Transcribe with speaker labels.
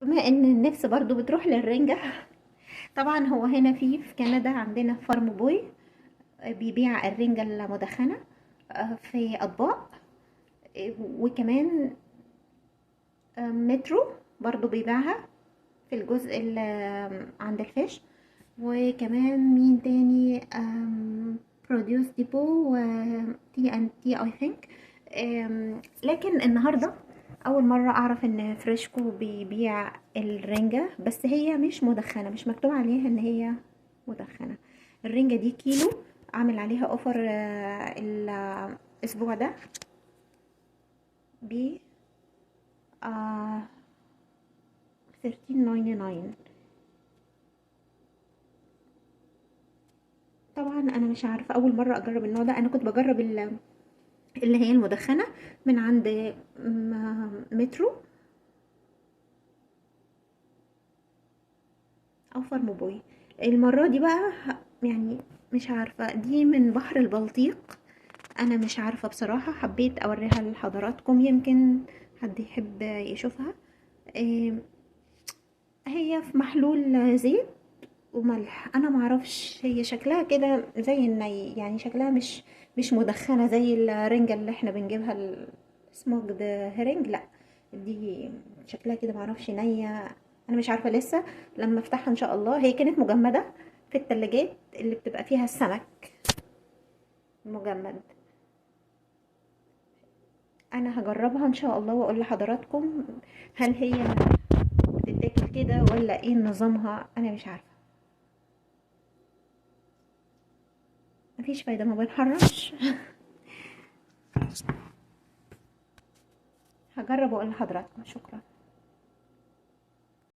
Speaker 1: بما ان النفس برضو بتروح للرنجة. طبعا هو هنا في كندا عندنا Farm Boy بيبيع الرنجة المدخنة في اطباق، وكمان مترو برضو بيبيعها في الجزء اللي عند ال fish، وكمان مين تاني، Produce Depot و T&T I think. لكن النهاردة اول مرة اعرف ان FreshCo بيبيع الرنجة، بس هي مش مدخنة، مش مكتوب عليها ان هي مدخنة. الرنجة دي كيلو عامل عليها offer الاسبوع ده ب 13.99. طبعا انا مش عارفة، اول مرة اجرب النوع ده. انا كنت بجرب اللي هي المدخنة من عند مترو او Farm Boy. المرة دي بقى مش عارفة، دي من بحر البلطيق، انا مش عارفة بصراحة، حبيت اوريها لحضراتكم يمكن حد يحب يشوفها. هي في محلول زيت وملح، انا معرفش، هي شكلها كده زي الني، شكلها مش مدخنة زي الرنجة اللي احنا بنجيبها ال smoked herring، لا دي شكلها كده معرفش نية، انا مش عارفة لسه لما افتحها ان شاء الله. هي كانت مجمدة في التلاجات اللي بتبقى فيها السمك المجمد. انا هجربها ان شاء الله واقول لحضراتكم هل هي بتتاكل كده ولا ايه نظامها، انا مش عارفة. مفيش فايدة، ما بنحرمش. هجرب واقول لحضراتكم. شكرا.